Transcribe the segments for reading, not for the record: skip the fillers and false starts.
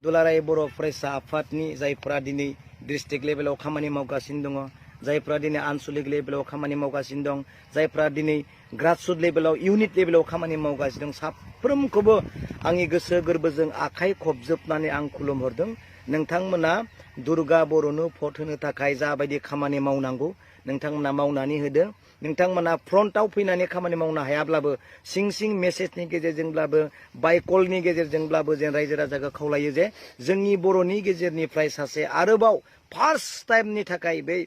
दुलाराय बर' फरायसा आफादनि जायफ्रा दिनै डिस्ट्रिक्ट लेभेलाव खामानि मावगासिनो दङ, जायफ्रा दिनै आनसलिक लेभेलाव खामानि मावगासिनो दं, जायफ्रा दिनै ग्रासरुट लेभेलाव इउनिट लेभेलाव खामानि मावगासिनो दं, साफ्रोमखौबो आंनि गोसो गोरबोजों आखाइ खबजोबनानै आं खुलुमहरदों। नोंथांमोना दुर्गा बर'नो भट होनो थाखाय जाबायदि खामानि मावनांगौ नोंथांमोना मावनानै होदों। नोंथांमोना फ्रन्टआव फैनानै खामानि मावनो हायाब्लाबो सिं सिं मेसेजनि गेजेरजोंब्लाबो बाय कलनि गेजेरजोंब्लाबो जों रायजो राजाखौ खावलायो जे जोंनि बर'नि गेजेरनिफ्राय सासे आरोबाव फार्स्ट टाइमनि थाखाय बे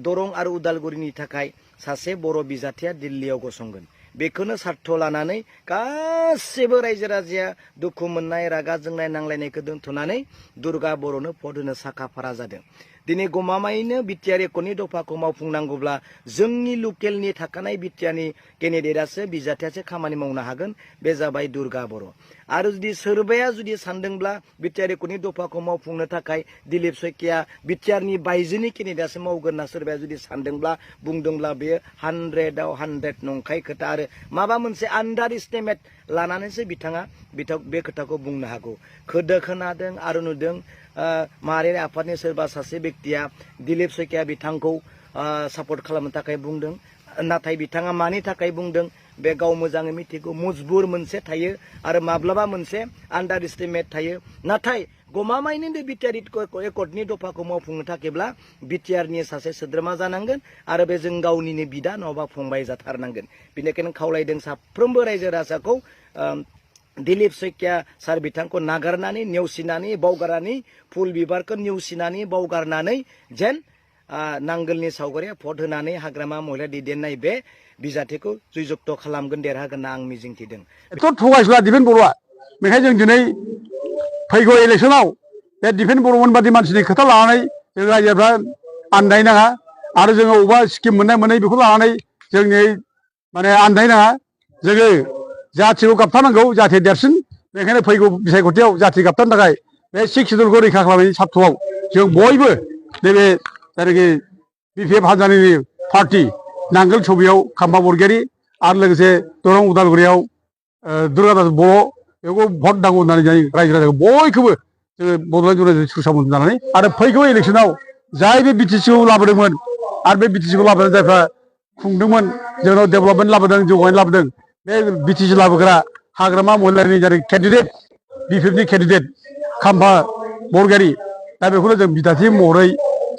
दरं आरो उदालगुरिनि थाखाय सासे बर' बिजाथिया दिल्लीयाव गसंगोन। बेखौनो सार्थ लानानै गासैबो रायजो राजाया दुखु मोननाय रागा जोंनाय नांलायनायखौ दोनथ'नानै दुर्गा बर'नो भट होनो साखाफारा जादों। दिनै गमामायैनो बिटिआर एकटनि दफाखौ मावफुंनांगौब्ला जोंनि लकेलनि थाखानाय बिटिआरनि केन्डिडेटआसो बिजाथियासो खामानि मावनो हागोन। बे जाबाय दुर्गा बर'। आरो जुदि सोरबाया जुदि सानदोंब्ला बिटिआर एकटनि दफाखौ मावफुंनो थाखाय दिलीप शइकिया बिटिआरनि बायजोनि केन्डिडेटआसो मावगोन होनना सोरबाया जुदि सानदोंब्ला बुंदोंब्ला बेयो 100आव 100 नंखाय खोथा आरो माबा मोनसे आन्डार एस्टिमेट लानानैसो बिथाङा बे खोथाखौ बुंनो हागौ। खोनादों आरो नुदों माहारियारि आफादनि सोरबा सासे व्यक्तिया दिलीप शइकिया बिथांखौ सापर्ट खालामनो थाखाय बुंदों। नाथाय बिथाङा मानि थाखाय बुंदों बे गाव मोजाङै मिथिगौ। मजबुर मोनसे थायो आरो माब्लाबा मोनसे आन्डार एस्टिमेट थायो। नाथाय गमामायैनो बिटिआर एकटनि दफाखौ मावफुंनो थाखायब्ला बिटिआरनि सासे सोद्रोमा जानांगोन आरो बे जों गावनिनो बिदा नङाबा फंबाय जाथारनांगोन। बेनिखायनो खावलायदों साफ्रोमबो रायजो राजाखौ दिलीप शइकिया सार बिथांखौ नागारनानै नेवसिनानै बावगारनानै फुल बिबारखौ नेवसिनानै बावगारनानै जेन नांगोलनि सावगारिया भट होनानै हाग्रामा महिला दैदेननाय बे बिजाथिखौ जयजक्त खालामगोन देरहागोन होनना आं मिजिंथिदों। थगायसुला दिपेन बर'आ बेखायनो जों दिनै फैगौ इलेक्सनाव बे दिपेन बर'मोन बादि मानसिनि खोथा लानानै जों रायजोफ्रा आन्दायनाङा आरो जोङो अबेबा स्किम मोननाय मोनै बेखौ लानानै जोंनि माने आन्दायनाङा। जोङो जाथिखौ गाबथानांगौ, जाथि देरसिन। बेखायनो फैगौ बिसायख'थियाव जाथि गाबथानो थाखाय बे 6 सिडुलखौ रैखा खालामनायनि सार्थ'आव जों बयबो नैबे जायनाखि बिपिएफ हान्जानि पार्टि नांगोल सबियाव खाम्फा बरगयारी आरो लोगोसे दरं उदालगुरियाव दुर्गादास बर' बेखौ भट नांगौ होननानै जों रायजो राजाखौ बयखौबो जोङो बड'लेण्ड जनायजों सुसामोन जानानै आरो फैगौ इलेक्सनाव जाय बे बिटिसिखौ लाबोदोंमोन आरो बे बिटिसिखौ लाबोनानै जायफ्रा खुंदोंमोन जोंनाव डेभेलपमेन्ट लाबोदों, जौगानाय लाबोदों, बे बिटिसि लाबोग्रा हाग्रामा महिलारिनि जाय केन्डिडेट बिपिएफनि केन्डिडेट खाम्फा बरगयारी दा बेखौनो जों बिजाथि महरै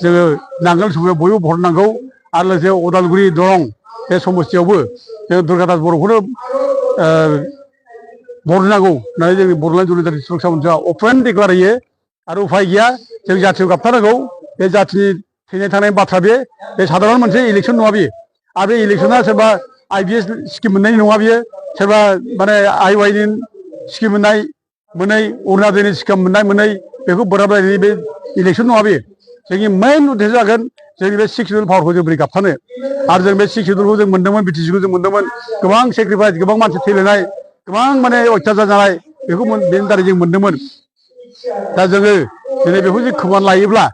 जोङो नांगोल सबियाव बयबो भट नांगौ आरो लोगोसे उदालगुरि दरं बे समस्तियावबो जों दुर्गादास बर'खौनो भट होनांगौ होननानै जोंनि बड'लेण्ड जनाय सुरक्षा मन्त्रिया अपेन डिक्लार होयो। आरो उफाय गैया, जों जाथिखौ गाबथानांगौ। बे जाथिनि थैनाय थानाय बाथ्रा बे साधारन मोनसे इलेक्सन नङा बेयो। आरो बे इलेक्सना सोरबा IBS स्किम मोननायनि नङा बियो, सोरबा माने IYनि स्किम मोनै अरुणाचलनि स्किम मोननाय बेखौ बोराबलायनायनि बे इलेक्सन नङा बेयो। जोंनि मेइन उद्देश्य जागोन जोंनि बे 6 सिडुल पावारखौ जों बोरै गाबथानो। आरो जों बे 6 सिडुलखौ जों मोन्दोंमोन, बिटिसिखौ जों मोन्दोंमोन, गोबां सेक्रिफाइस, गोबां मानसि थैलायनाय, गोबां माने अयथासार जानाय बेखौ बेनि दारै जों मोन्दोंमोन। दा जोङो दिनै बेखौ जों खोमाना लायोब्ला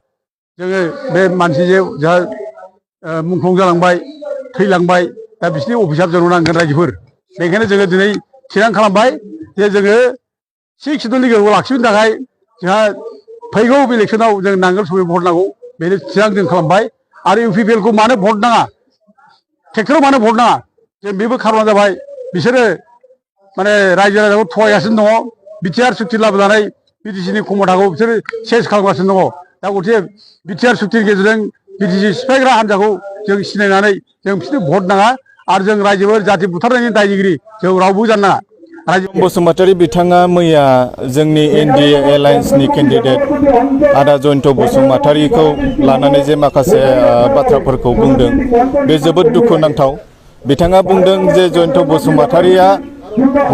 जोङो बे मानसि जे जोंहा मुंख्लं जालांबाय, थैलांबाय, दा बिसोरनि अभिशाप जोंनो नांगोन रायजोफोर। बेनिखायनो जोङो दिनै थिरां खालामबाय जे जोङो 6 सिडुलनि गोहोखौ लाखिनो थाखाय जोंहा फैगौ इलेक्सनाव जों नांगोल सबियाव भट नांगौ, बेनो थिरां जों खालामबाय। आरो UPPLखौ मानो भट नाङा, ट्रेक्टराव मानो भट नाङा, जों बेबो खारना जाबाय बिसोरो माने रायजो राजाखौ थगायगासिनो दङ। बिटिआर सुक्ति लाबोनानै बिटिसिनि खमथाखौ बिसोरो चेन्ज खालामगासिनो दङ। दा गथिखे बिटिआर सुक्तिनि गेजेरजों बिटिसि सिफायग्रा हान्जाखौ जों सिनायनानै जों बिसोरनो भट नाङा आरो जों रायजोफोर जाथि बुथारनायनि दायनिगिरि जों रावबो जानो नाङा। बसुमतारी बिथाङा मैया जोंनि एनडिए एलायन्सनि केन्डिडेट आदा जयन्त बसुमतारीखौ लानानै जे माखासे बाथ्राफोरखौ बुंदों बे जोबोद दुखुनांथाव। बिथाङा बुंदों जे जयन्त बसुमतारीया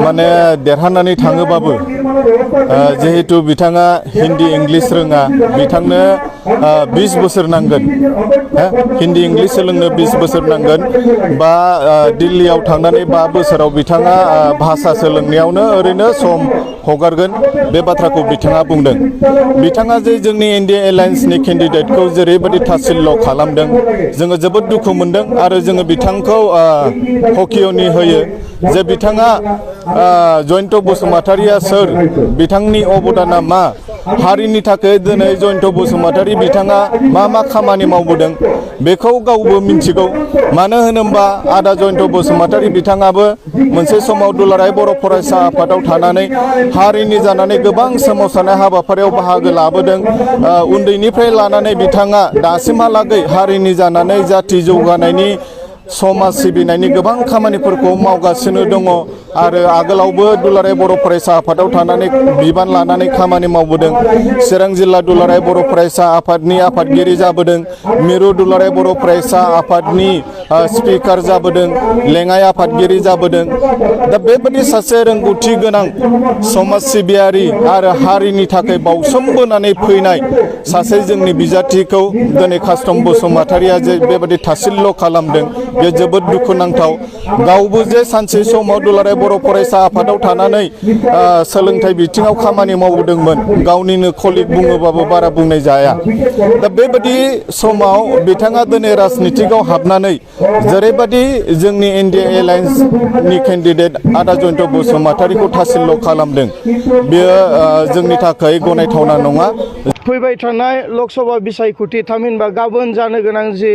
माने देरहानानै थाङोबाबो जिहेतु बिथाङा हिन्दी इंलिस रोङा, बिथांनो 20 बोसोर नांगोन, हिन्दी इंलिस सोलोंनो 20 बोसोर नांगोन, बा दिल्लीयाव थांनानै 5 बोसोराव बिथाङा भाषा सोलोंनायावनो ओरैनो सम हगारगोन। बे बाथ्राखौ बिथाङा बुंदों। बिथाङा जे जोंनि इन्डिया एलायन्सनि केन्डिडेटखौ जेरैबायदि थासिल्य खालामदों जोङो जोबोद दुखु मोनदों आरो जोङो बिथांखौ हकियनि होयो जे बिथाङा जयन्त बसुमतारिया सोर बिथांनि अबदाना मा हारिनि थाखाय दिनै जयन्त बसुमतारि बिथाङा मा खामानि मावबोदों बेखौ गावबो मिन्थिगौ मानो होनोबा आदा जयन्त बसुमतारि बिथाङाबो मोनसे समाव दुलाराय बर' फरायसा आफादाव थानानै हारिनि जानानै गोबां सोमावसारनाय हाबाफारियाव बाहागो लाबोदों उन्दैनिफ्राय लानानै बिथाङा दासिमहालागै हारिनि जानानै जाथि जौगानायनि समाज सिबिनायनि गोबां खामानिफोरखौ मावगासिनो दङ आरो आगोलावबो दुलाराय बर' फरायसा आफादाव थानानै बिबान लानानै खामानि मावबोदों चिरां जिल्ला दुलाराय बर' फरायसा आफादनि आफादगिरि जाबोदों मिरु दुलाराय बर' फरायसा आफादनि स्पिकार जाबोदों लेङाइ आफादगिरि जाबोदों दा बेबायदि सासे रोंगौथि गोनां समाज सिबियारि आरो हारिनि थाखाय बावसोमबोनानै फैनाय सासे जोंनि बिजाथिखौ दिनै कास्टम बसुमतारिया जे बेबायदि थासिल खालामदों बे जोबोद दुखुनांथाव गावबो जे सानसे समाव दुलाराय बर' फरायसा आफादाव थानानै सोलोंथाइ बिथिङाव खामानि मावबोदोंमोन गावनिनो कलिग बुङोबाबो बारा बुंनाय जाया दा बेबायदि समाव बिथाङा दिनै राजनितिकआव हाबनानै जेरैबायदि जोंनि इन्डिया एलायन्सनि केन्डिडेट आदा जयन्त बसुमतारिखौ थासिल खालामदों बेयो जोंनि थाखाय गनायथावना नङा फैबाय थानाय लकसभा बिसायख'थि थामहिनबा गाबोन जानो गोनां जि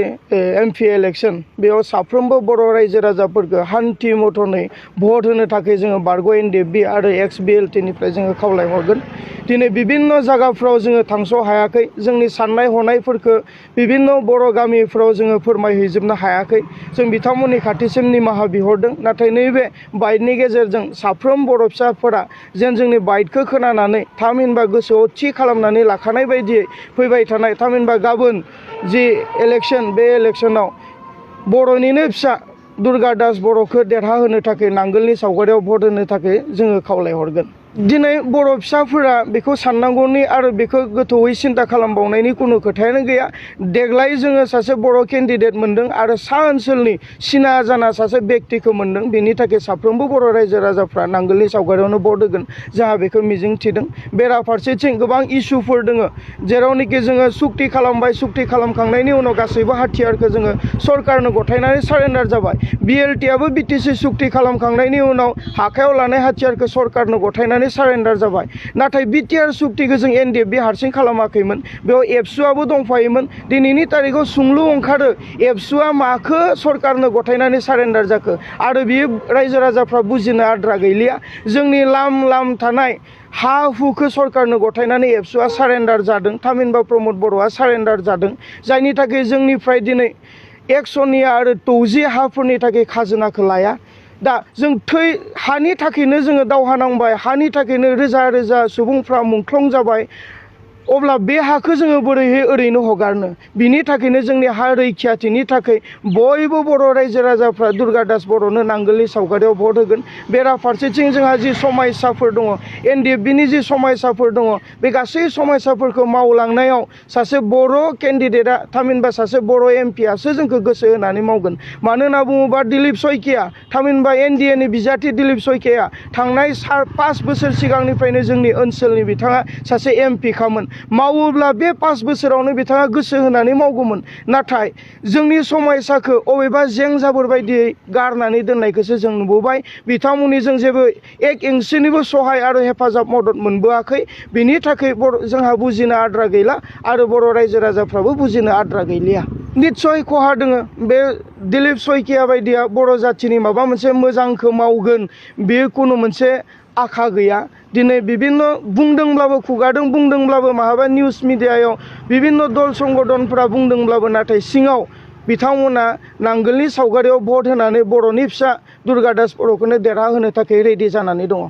एमपि इलेक्सन बेयाव साफ्रोमबो बर' रायजो राजाफोरखौ हान्थि मथनै भट होनो थाखाय जोङो बारग' एनडिएफबि आरो एक्स बिएलटिनिफ्राय जोङो खावलायहरगोन दिनै बिभिन्न जायगाफ्राव जोङो थांस' हायाखै जोंनि साननाय हनायफोरखौ बिभिन्न बर' गामिफ्राव जोङो फोरमायहैजोबनो हायाखै जों बिथांमोननि खाथिसिम निमाहा बिहरदों नाथाय नैबे बाइटनि गेजेरजों साफ्रोम बर' फिसाफोरा जेन जोंनि बाइटखौ खोनानानै थामहिनबा गोसोआव थि खालामनानै लाखानाय बायदियै फैबाय थानाय थामहिनबा गाबोन जि इलेक्सन बे इलेक्सनाव बर'निनो फिसा दुर्गा दास बर'खौ देरहाहोनो थाखाय नांगोलनि सावगारियाव भट होनो थाखाय जोङो खावलायहरगोन दिनै बर' फिसाफोरा बेखौ साननांगौनि आरो बेखौ गोथौयै सिन्था खालामबावनायनि खुनु खोथायानो गैया देग्लाय जोङो सासे बर' केन्डिडेट मोन्दों आरो सा ओनसोलनि सिना जाना सासे बेक्तिखौ मोन्दों बेनि थाखाय साफ्रोमबो बर' रायजो राजाफ्रा नांगोलनि सावगारियावनो भट होगोन जोंहा बेखौ मिजिं थिदों बेराफारसेथिं गोबां इसुफोर दङ जेरावनोखि जोङो सुक्ति खालामबाय सुक्ति खालामखांनायनि उनाव गासैबो हाथियारखौ जोङो सरकारनो गथायनानै सारेन्डार जाबाय बिएलटिआबो बिटिसि सुक्ति खालामखांनायनि उनाव आखायाव लानाय हाथियारखौ सरकारनो गथायनानै सारेन्डार जाबाय नाथाय बिटिआर सुक्तिखौ जों एनडिएफबि हारसिं खालामाखैमोन बेयाव एबसुआबो दंफायोमोन दिनैनि तारिखाव सोंलु ओंखारो एबसुआ माखो सरकारनो गथायनानै सारेन्डार जाखो आरो बियो रायजो राजाफ्रा बुजिनो आद्रा गैलिया जोंनि लाम थानाय हा हुखौ सरकारनो गथायनानै एबसुआ सारेन्डार जादों थामहिनबा प्रमद बर'आ सारेन्डार जादों जायनि थाखाय जोंनिफ्राय दिनै 100 आरो 30 हाफोरनि थाखाय खाजोनाखौ लाया दा जों हानि थाखायनो जोङो दावहा नांबाय हानि थाखायनो रोजा रोजा सुबुंफ्रा मुंख्लं जाबाय अब्ला बे हाखौ जोङो बोरैहाय ओरैनो हगारनो बिनि थाखायनो जोंनि हा रैखाथिनि थाखाय बयबो बर' रायजो राजाफ्रा दुर्गा दास बर'नो नांगोलनि सावगारियाव भट होगोन बेराफारसेथिं जोंहा जि समस्याफोर दङ एनडिएफबिनि जि समस्याफोर दङ बे गासै समस्याफोरखौ मावलांनायाव सासे बर' केन्डिडेटआ थामहिनबा सासे बर' एमपिआसो जोंखौ गोसो होनानै मावगोन मानो होनना बुङोबा दिलीप शइकिया थामहिनबा एनडिएनि बिजाथि दिलीप शइकिया थांनाय 5 बोसोर सिगांनिफ्रायनो जोंनि ओनसोलनि बिथाङा सासे एमपिखामोन मावोब्ला बे 5 बोसोरावनो बिथाङा गोसो होनानै मावगौमोन नाथाय जोंनि समस्याखौ अबेबा जें जाबोर बायदियै गारनानै दोननायखौसो जों नुबोबाय बिथांमोननि जों जेबो एक इंसिनिबो सहाय आरो हेफाजाब मदद मोनबोआखै बिनि थाखाय जोंहा बुजिनो आद्रा गैला आरो बर' रायजो राजाफ्राबो बुजिनो आद्रा गैलिया निस्सय खहा दोङो बे दिलीप शइकिया बायदिया बर' जाथिनि माबा मोनसे मोजांखौ मावगोन बेयो खुनु मोनसे आखा गैया दिनै बिभिन्न बुंदोंब्लाबो खुगादों बुंदोंब्लाबो माहाबा निउस मिडियायाव बिभिन्न दल संगठनफोरा बुंदोंब्लाबो नाथाय सिङाव बिथांमोना नांगोलनि सावगारियाव भट होनानै बर'नि फिसा दुर्गा दास बर'खौनो देरहाहोनो थाखाय रेडि जानानै दङ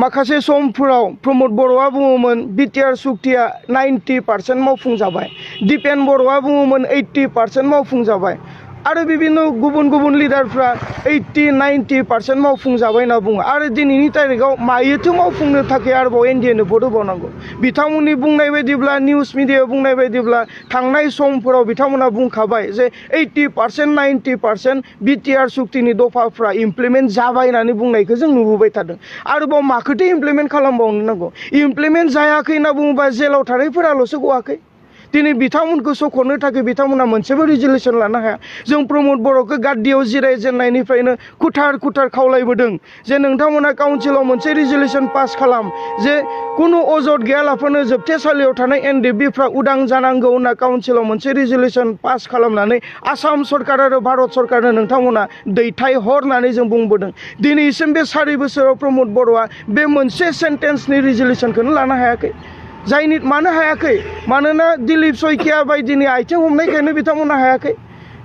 माखासे समफोराव प्रमद बर'आ बुङोमोन बिटिआर सुक्तिया 90% मावफुंजाबाय दिपेन बर'आ बुङोमोन 80% मावफुंजाबाय आरो बिभिन्न गुबुन लिडारफ्रा 80-90% मावफुंजाबाय होनना बुङो आरो दिनैनि तारिखाव मायोथो मावफुंनो थाखाय आरोबाव एनडिएनो भट होबावनांगौ बिथांमोननि बुंनाय बायदिब्ला निउस मिडियायाव बुंनाय बायदिब्ला थांनाय समफोराव बिथांमोना बुंखाबाय जे 80-90% बिटिआर सुक्तिनि दफाफ्रा इमप्लिमेन्ट जाबाय होननानै बुंनायखौ जों नुबोबाय थादों आरोबाव माखौथो इमप्लिमेन्ट खालामबावनो नांगौ इमप्लिमेन्ट जायाखै होनना बुङोबा जेलाव थानायफोराल'सो गवाखै दिनै बिथांमोनखौ सख'नो थाखाय बिथांमोना मोनसेबो रिजलिउसन लानो हाया जों प्रमद बर'खौ गाद्दियाव जिरायजेननायनिफ्रायनो कुटार खावलायबोदों जे नोंथांमोना काउन्सिलाव मोनसे रिजलिउसन पास खालाम जे कुनु अजद गैयालाफानो जोबथेसालियाव थानाय एनडिएफबिफ्रा उदां जानांगौ होनना काउन्सिलाव मोनसे रिजलिउसन पास खालामनानै आसाम सरकार आरो भारत सरकारनो नोंथांमोना दैथायहरनानै जों बुंबोदों दिनैसिम बे 4 बोसोराव प्रमद बर'आ बे मोनसे सेन्टेन्सनि रिजलिउसनखौनो लानो हायाखै जायनि मानो हायाखै मानोना दिलीप सयकिया बायदिनि आथिं हमनायखायनो बिथांमोना हायाखै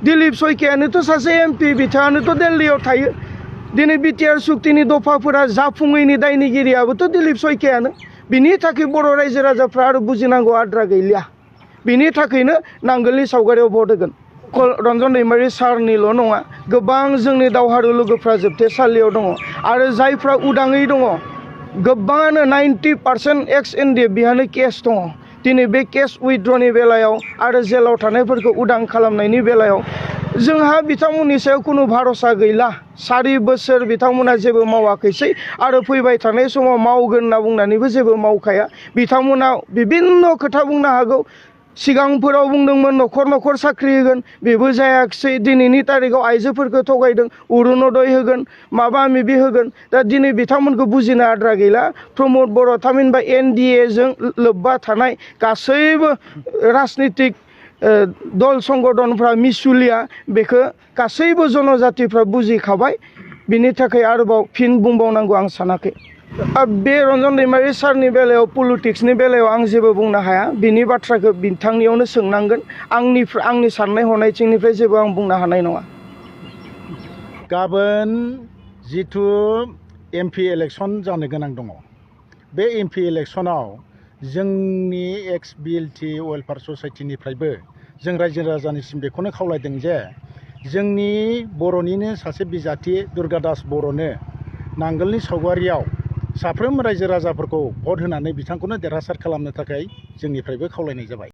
दिलीप सयकियानोथ' सासे एमपि बिथाङानोथ' दिल्लीयाव थायो दिनै बिटिआर सुक्तिनि दफाफोरा जाफुङैनि दायनिगिरियाबोथ' दिलीप सयकियानो बिनि थाखाय बर' रायजो राजाफ्रा आरो बुजिनांगौ आद्रा गैलिया बिनि थाखायनो नांगोलनि सावगारियाव भट होगोन रन्जन दैमारि सारनिल' नङा गोबां जोंनि दावहारु लोगोफ्रा जोबथेसालियाव दङ आरो जायफ्रा उदाङै दङ गोबाङानो 90% एक्स एनडिएफ बिहानो केस दङ दिनै बे केस उइथड्रनि बेलायाव आरो जेलाव थानायफोरखौ उदां खालामनायनि बेलायाव जोंहा बिथांमोननि सायाव खुनु भरोसा गैला 4 बोसोर बिथांमोना जेबो मावाखैसै आरो फैबाय थानाय समाव मावगोन होनना बुंनानैबो जेबो मावखाया बिथांमोना बिभिन्न खोथा बुंनो हागौ सिगांफोराव बुंदोंमोन न'खर साख्रि होगोन बेबो जायाखिसै दिनैनि तारिखाव आइजोफोरखौ थगायदों अरुणोदय होगोन माबा माबि होगोन दा दिनै बिथांमोनखौ बुजिनो आद्रा गैला प्रमद बर' थामहिनबा एनडिएजों लोब्बा थानाय गासैबो राजनितिक दल संगठनफ्रा मिसुलिया बेखौ गासैबो जनजातिफ्रा बुजिखाबाय बिनि थाखाय आरोबाव फिन बुंबावनांगौ आं सानाखै बे रन्जन दैमारि सारनि बेलायाव पलिटिक्सनि बेलायाव आं जेबो बुंनो हाया बिनि बाथ्राखौ बिथांनियावनो सोंनांगोन आंनि साननाय हनायथिंनिफ्राय जेबो आं बुंनो हानाय नङा गाबोन जिथु एमपि इलेक्सन जानो गोनां दङ बे एमपि इलेक्सनाव जोंनि एक्स बिएलटि वेलफेयार ससाइटिनिफ्रायबो जों रायजो राजानिसिम बेखौनो खावलायदों जे जोंनि बर'निनो सासे बिजाथि दुर्गा दास बर'नो नांगोलनि सावगारियाव साफ्रोम रायजो राजाफोरखौ भट होनानै बिथांखौनो देरहासार खालामनो थाखाय जोंनिफ्रायबो खावलायनाय जाबाय।